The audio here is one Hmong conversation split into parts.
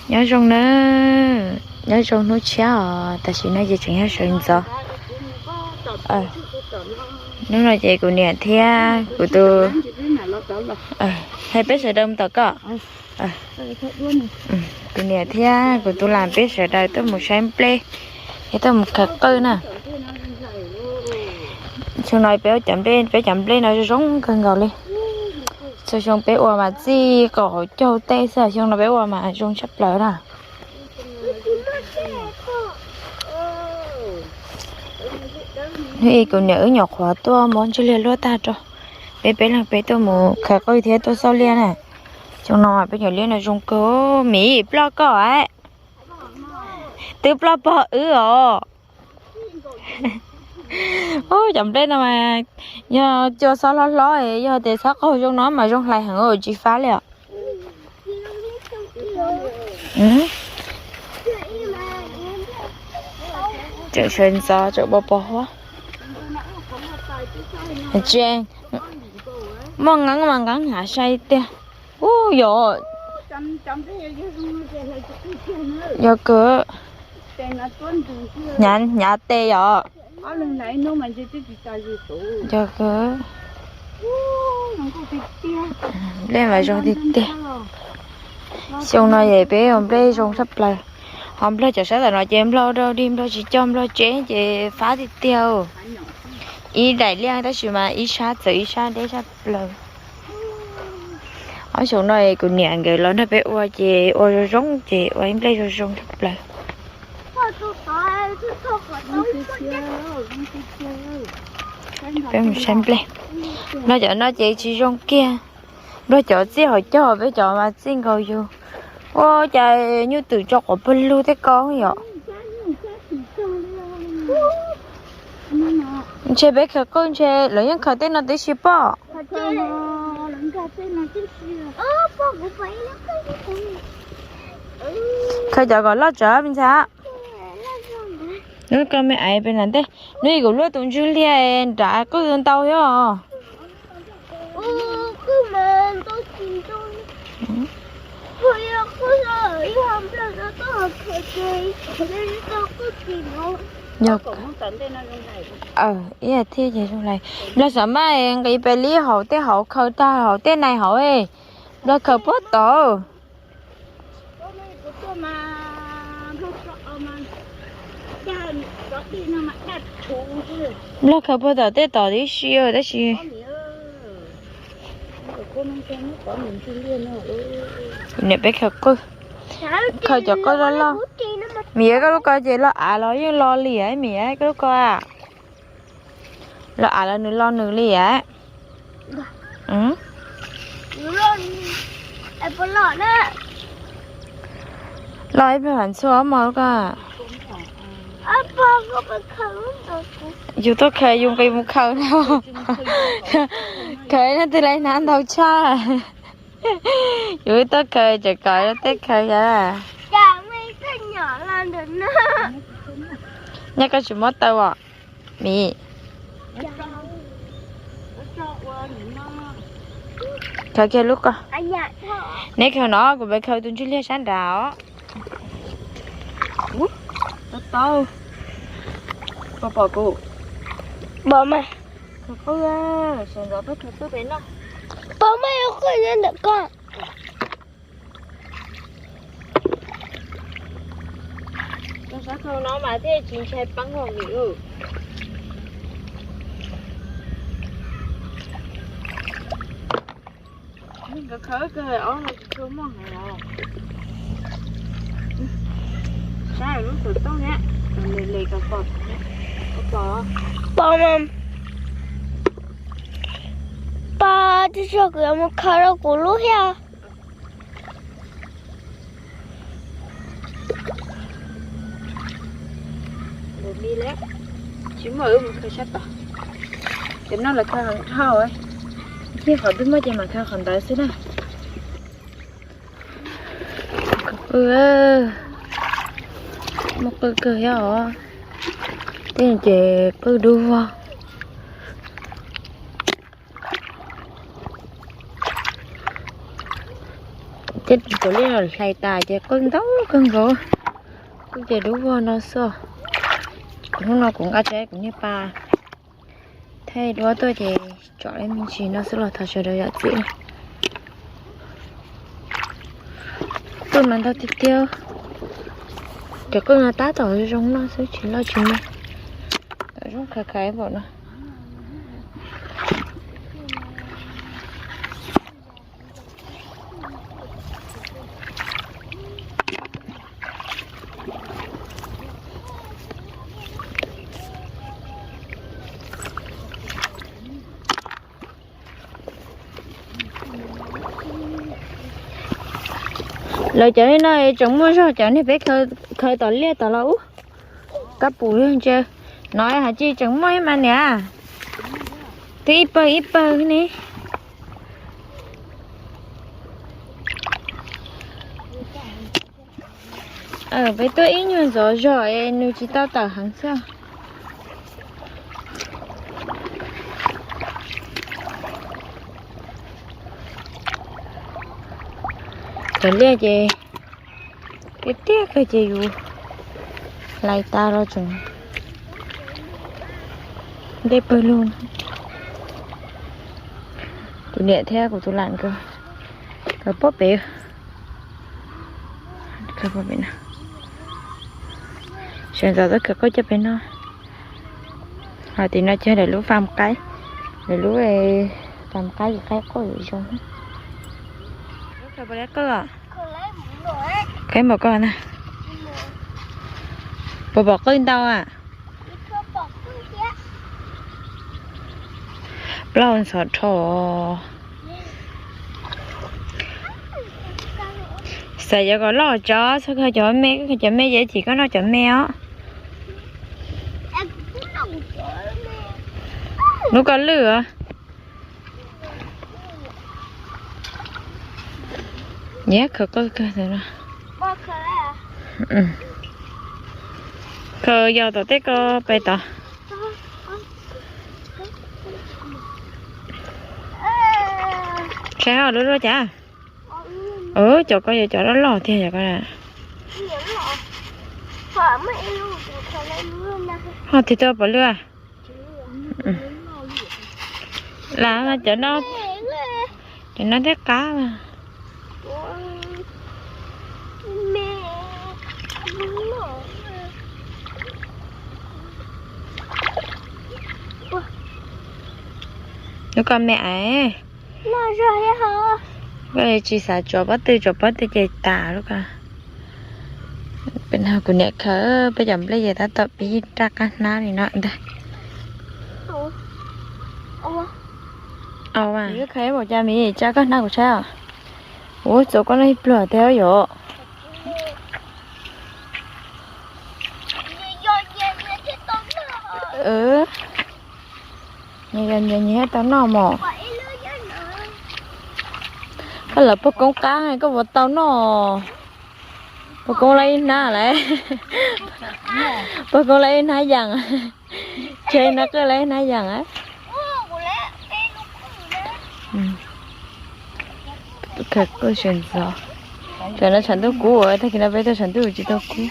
Nyob zoo na, nyob zoo hnub tshiab os, tam sim no ces tseem yog sawv ntxov. Hnub no ces kuv niam thiab kuv tus, hais peb sawv daws mus tom koj. Kuv niam thiab kuv tus lam peb sawv daws tuaj mus saib nplej, thiab tuaj mus khaws qwj na. Xyoo no peb cov nplej, peb cov nplej no zoo kawg nkaus li. Txhua xyoo peb ua mas txij kaum hauv caug tej xwb, xyoo no peb ua mas zoo tshaj plaws na. Hnub ib kuv niam wb nyuam qhuav tuaj muab ntsuj liag luaj tag rau, peb peb leeg peb tuaj mus khaws qwj thiab tuaj xauj liaj na. Xyoo no peb cov liaj no zoo kawg, Mim ploj koj. Twb ploj pog wb os. Ub, cov nplej no mas yog cua xob hlob hlob, yog tias xob qaug zoo no mas zoo hlais heev, tsis fab li os. Tseem sawv ntxov tseem pos pos huab. Tseem muaj nqeeb mas nqeeb hnyav sai tiag. Ub, yog, yog kawg. Hnyav tes yom. Yog kawg. Nplej mas zoo tiag tiag. Xyoo no es peb ua nplej zoo tshaj plaws. Ho nplog cov sab tom no ces nplog rau dig, nplog tsis cog, nplog tseb ces fab tiag tiag. Ib daim liaj tab sis mas ib sab txawv ib sab deb tshaj plaws. Ob xyoo no kuv niam nkawd los nrog peb ua ces ua zoo zoo ces ua ib nplej zoo zoo tshaj plaws. Peb mus saib nplej. Nplog cov no ces tsis zoo kiag. Nplog cov txij hauv caug, peb cov mas txij nkaus yus. Ua cas nyuj twm tso quav pawg lug tej ko yom. Ntshe peb khaws qwj ntshe lawv yeej khaws tej no tib si pob. Khaws cov kom loj tsawv me ntxhais. Hnub ko me aiv pem nram ntej, hnub ib kuv luaj tus ntswg liag nram qwj ntau thiab os. Ib thiaj ces zoo lais. Nplog xav maj nqis pem li hauv tej hauv khaws tag hauv tej nais hauv, nplog khaws puag tod. Nplog khaws puag tom tej tod tib si tab sis niam peb khaws qwj, khaws cov qwj loj loj. Mim, koj lub ko ces los av los yeej lo li, Mim, koj lub ko a. Los av los nws lo nws li a. Lo ib pliag lam ntxhua mog lub ko. Yus tuaj khaws yus nqis mus khaws no. Khaws no twg lais hnav ntau tshaj. Yus tuaj khaws tseem kom tej khaws xyov. Nyaj koj tsis muab taw os, Mim. Khaws kiag lub ko. Neb khaws no, kuv peb khaws tus ntswg liag sab nrad os. Tau, koj pom kuv. Pom mas. Khaws qwj, sawv ntxov peb khaws qwj pem no. Pom mas, yuav qwj nyob ntawm ko. Sab khau no mas thiaj tsis ntshai peeb os Mim. Nkawd khaws kawg ob no tsis tshua muaj heev os. Saib lub xov tooj thiab, le le ko pom, pom, pom mas. Pom, tsis tshua, kuv yuav mus khaws rau kuv lub thiab. Tsis muaj, wb mus khaws sab tod. Cov no lawv khaws hauv dhau, thiaj qhov twg muaj ces mam khaws qhov ntawd xwb na. Qwj, muaj qwj kawg thiab os. Tej ces qwj dub vog. Cov liaj hlais tas ces qwj ntau kawg nkaus, qwj ces dub vog no xwb. Hnub no kuv nqa tso kuv niag pas thaij duab tuaj ces tsom li me ntsis no xwb los thov sawv daws zam txim. Qwj mas ntau tiag tiag. Cov qwj no tab tom zoo noj xwb tsis loj tsis me, tom zoo khawv khawv npaum no. Lawv cov no tseem muaj zog cov niag peb khaws tom liaj tom los ub. Kab pum ntse no hais tsis tseem muaj ib mas niam. Twb ib pawg ib pawg ne. Peb tuaj ib nyuag ntxov zog es nws tsis tau tawm heev xwb. Cov liaj ces tiag tiag kawg ces yus hlais tas los tseem dej pawg lug. Kuv niam thiab kuv tus lam nkawd, nkawd pub pem. Sawv ntxov txoj kawg qauj coj pem no. Ho tim no ces lawv lub fam qaib, lawv lub fam qaib qaib qauj zoo. Khaws npaum ko na. Puas pom qwj ntau a? Plaub ntxhov rho. Xav yuav kom loj tso, txhob khaws cov me, koj khaws cov me ces cim koj noj cov me os. Lub koj lwj os. Nyiam khaws qwj kawg no. Khaws yog tom tej ko pem tod. Saib ho lub luaj cas. Cov ko yog cov loj loj tiag cov ko. Ho tig tuaj pom lwj. Lam cov no, cov no thiaj qab mas. Lub ko me aiv. Koj tsis xav tso pob tw, tso pob tw ces tas lub ko. Peb no kuv niam khaws peb cov nplej ces tab tom pib raj qab hnab li no ntag. Au, khaws ib npaum cas me tsa koj hnab kuv saib os. Ua txaus koj noj ib pluag thiab yom. Nyias yog nyias thiaj tau noj mos. Koj lawv pog koob qab koj puas tau noj. Pog koob lawv ib hnab lawm. Pog koob lawv ib hnab yas. Tseg hnab qwj lawv ib hnab yas. Khaws qwj sawv ntxov. Tam no tshav ntuj kub, tag kis no peb tuaj tshav ntuj tsis tau kub.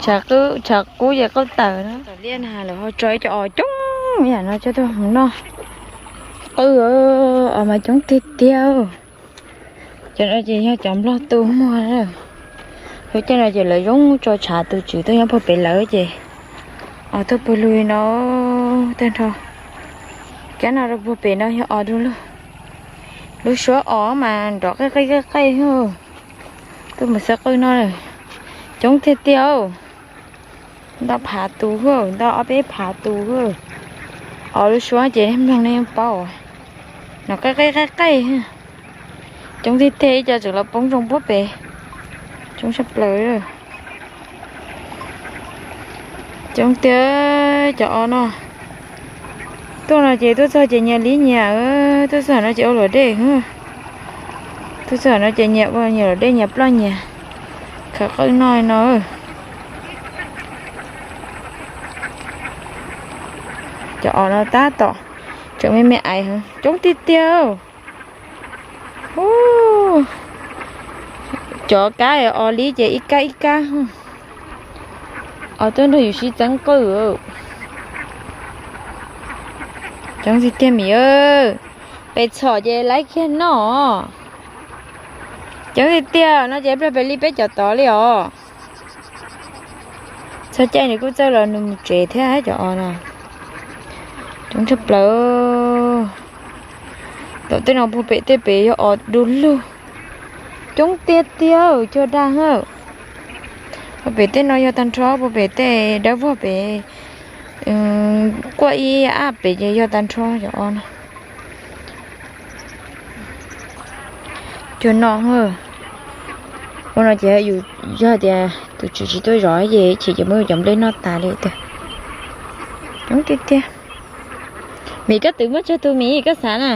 Tshav kub, tshav kub ces qauj tawm na. Tom liaj na lawv ho tso ib co os coob yam no coj tuaj mus noj qwj, os mas coob tiag tiag. Cov no ces yog cov nplog tu muag. Lub caij no ces lawv zoo tso tshav tu tswv tuaj nyob puag pem lawv ces os tuaj puag lug li no tag nrho. Kab no rau puag pem no yog os du lug. Lub suab os mas nrov qej qej qej qej. Tuaj mus xaws qwj no coob tiag tiag. Ntau phav tus, ntau ob peb phav tus. Os lub suab ces nej mloog nej yeej paub, nrov qej qej qej qej. Coob tiag tiag, ib co tseem los poob zoo puag pem. Coob tshaj plaws. Coob tiag cov os no. Tuaj no ces tuaj txog ces nyias li nyias, tuaj txog no ces ua luam dej. Tuaj txog no ces nyias ua nyias luam dej nyias ploj nyias. Khaws qwj noj no. Cov os no tab tom Tseem me me ais heev, coob tiag tiag. Cov kab os li ces ib kab ib kab. Os tuaj nrog yus sib txeeb qwj. Coob tiag tiag Mim. Pes txhom ces laib kiag noj. Coob tiag tiag no ces pliag pem li peb cov tod li os. Txog caij nws kuj txawj los nws mus tsev thiab cov os no. Coob tshaj plaws. Tom tej no puag pem tej pem yog os du lug. Coob tiag tiag cog dag hawm. Puag pem tej no yog tag nrho, puag pem tej dawb vog pem, quaj ib ab pem ces yog tag nrho cov os no. Cua noj. Ua no ces yus yog tias tus tswv tsis tuaj zov ces chim ces muab yus cov nplej noj tas li tiag. Coob tiag tiag. Mim, koj twv muab tsawg tus Mim koj xav na?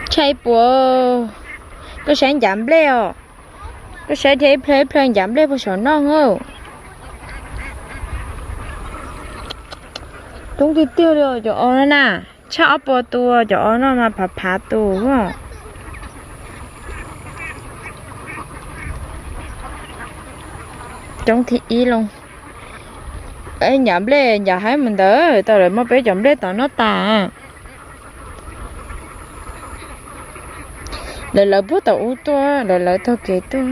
Tshaj ib puas. Koj saib ncav nplej os. Koj saib dhia ib plhaw ib plhaw ncav nplej puag saum no. Coob tiag tiag li cov os no na. Tshaj ob puas tus, cov os no mas phav phav tus. Coob thib ib loo. Ncav nplej ncav haib mus ntawd tau lawv muab peb cov nplej tod noj tas. Lawv lawv puag tom ub tuaj, lawv lawv taug kev tuaj.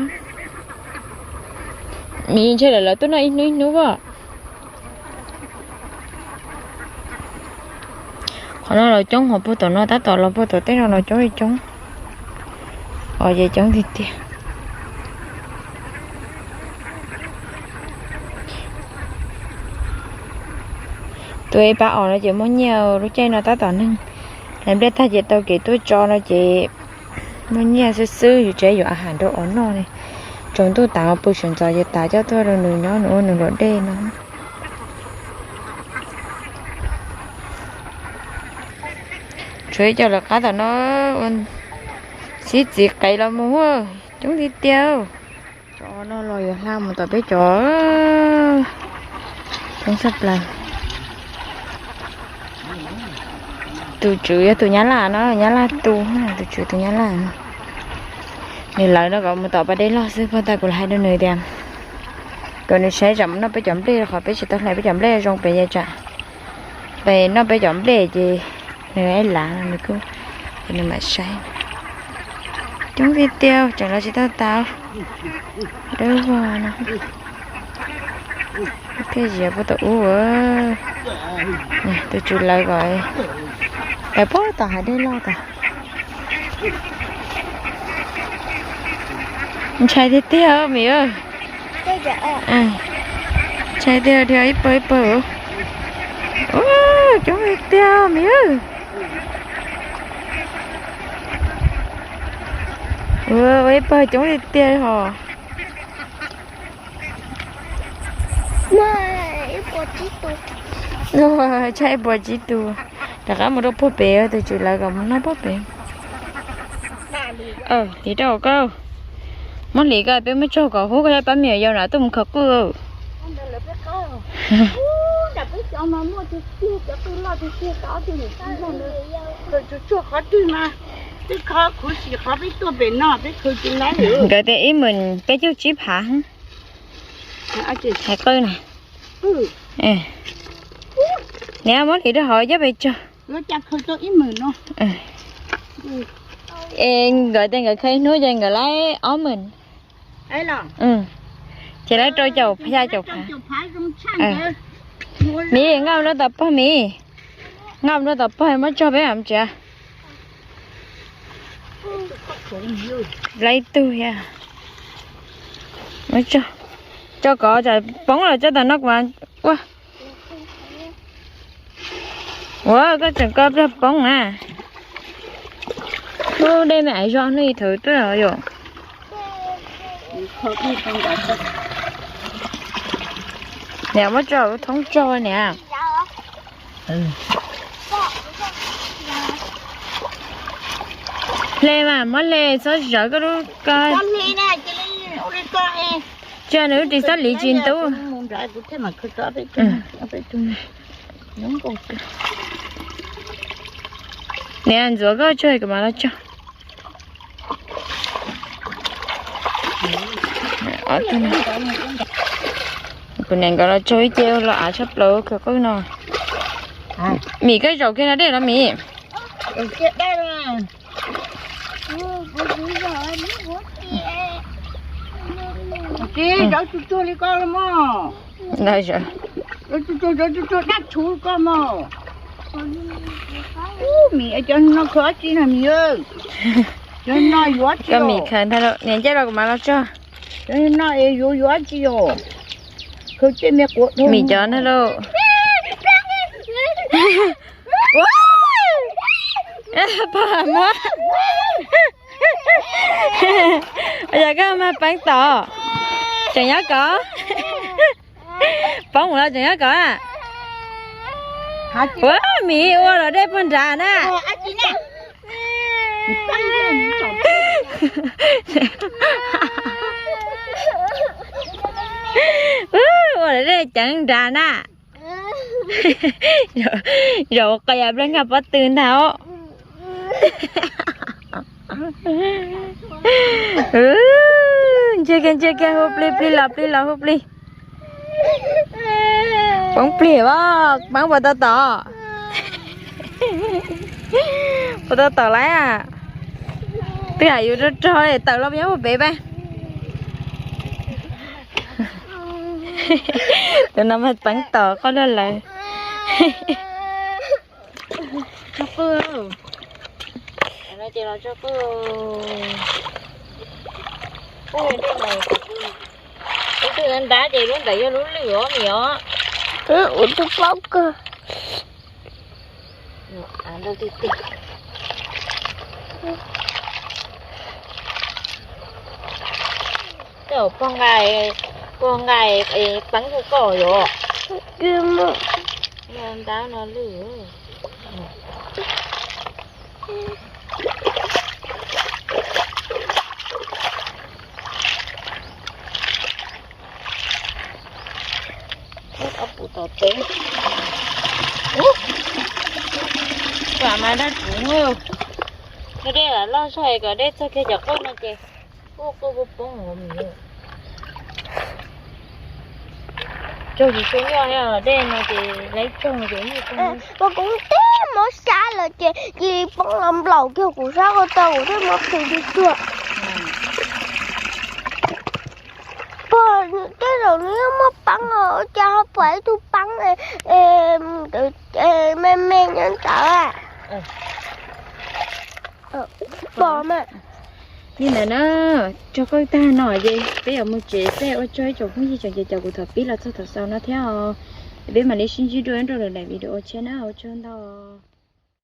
Ntshe lawv lawv tuaj noj ib hnub ib hnub as. Qhov no los coob, qhov puag tom no tab tom los puag tom tej no los coob li coob. Os ces coob tiag tiag. Tus ib pab os no ces muaj nyiaj, lub caij no tab tom neeg hlais nplej tag ces taug kev tuaj tso no ces muaj nyiaj xwb xwb, yus tsev yuav a has rau os noj ne. Tsaus ntuj tas pw sawv ntxov ces tas coj tuaj rau nws nyob nws ua nws luam dej no. Tshuav ib co lawv qab tom no ua sib txiv qev los mus, coob tiag tiag. Cov no los yuav hla mus tom peb cov. Coob tshaj plaws. Tus tswv yog tus Nyab Laj no, Nyab Laj tu, tus tswv tus Nyab Laj no. Nws lawv no kom mus tom pas dej loj xwb, puag ta kuv hais rau nws tias kom nws saib tsam mus noj peb cov nplej, qhov peb tsis tau hlais peb cov nplej zoo pem, tsam pem noj peb cov nplej ces nws ib lav no nws kuj, ces nws mam saib. Coob tiag tiag, tseem los tsis tau tas. Dawb vog no. Thiaj ziav puag tom ub. Tus tswv lawv kom lawv puag tom hav dej loj tas. Ntshai tiag tiag Mim. Ntshai tiag, dhia ib pawg ib pawg. Coob tiag tiag Mim. Ua ib pawg coob tiag tiag ho. Tshaj ib puas tsib tug. Rov qab mus rau puag pem, tus tswv lawv kom mus noj puag pem. Hliv rau koj. Muab hliv koj, peb muab tsaug kom hub koj thiab pab me nyuam yaus no tuaj mus khaws qwj. Nkawd tias ib hmos peb caug tsib phav hais qwj na. Niam muab hliv rau hauv coj pes tsawg. Es nkawd tias nkawd khaws ib hnub ces nkawd laib ob hmos. Ces laib rau caum xya caum phav. Mim, nqa rau tom pog Mim. Nqa rau tom pog muab tsaug peb mam tsev. Laib ib tug thiab. Tso kom tsam poob los tso tom no kuv ua. Ua koj tseem koj pliag poob na. Lub dej me aiv zog nej thawv tuaj yom. Niam muab tso thoob tso niam. Hle mas muab hle, txhob zawv koj lub ko. Tsis yog nws lub ris xob liv tsis ntub. Nyob nkaus tiag. Niam ntxuav koj tso kuv mam los tso. Kuv niam nkawd los tso ib ce los av tshaj plaws kawg qwb no. Mim, koj zaum kiag no dej los Mim. Zaum tsuag tsuag li koj los mas. Zaum tsuag tsuag, zaum tsuag tsuag dab tshuv koj mas. Ub, Mim, cov no khaws dab tsi no Mim? Cov no yuav dab tsi? Koj Mim khaws ntag lauj, niam ncaj los kuv mam los tso. Cov no es yuav yuav dab tsi os? Khaws tej me quav dhau Mim cov ntag lauj. Pog muab. Yog koj mag peev tom, tseem nyob kov. Poob mus los tseem nyob kov na. Ua Mim ua los dej puag nrad na. Ua los dej ceev nrad na. Zaum qhov yam nplej nkag pob tw ntag os. Ntsej kiag ntsej kiag, hu plig plig los plig los hu plig. Poob plig os, poob puas tau tom? Puas tau tom lawm? Twb hais yus rog rog tawm los nyob puag pem pab. Tus no mas peev tom qoj luaj lawm. Tso qwj. Ces los tso qwj. Ub, dej mas, ub, twb nrad ces lub ntawd yog lub lwj os Mim os. Ub, tus paub kawg. Tej zaum pog nqa, pog nqa peev rau koj yom. Nrad no lwj. Ob pus tom tsev. Ub, vam mas daj kuv, yog dej lam loj zog kom dej txog kiag cov qwj no ces kuj quj poob poob. Tsaug tsis tshua nyuaj, dej no ces laib tsaug ces kuv teb mob sab lawm ces cia li poob los nplaum kiag kuv sab ko taw kuv thiaj mob plhws tib tuag. Pog, tej zaum nws yeej muaj peev os, ua cas ho pom ib tug peev me me nyob ntawd. Pom mas. Li ntawd na, tso qwj tag no ces peb yuav mus tsev, peb ua tsaug ib tsoom phooj ywg tsoom caum kuv thaum pib los txog thaum xaus no thiab os. Peb mam li sib ntsib dua rau lwm daim video tshiab na, ua tsaug ntau.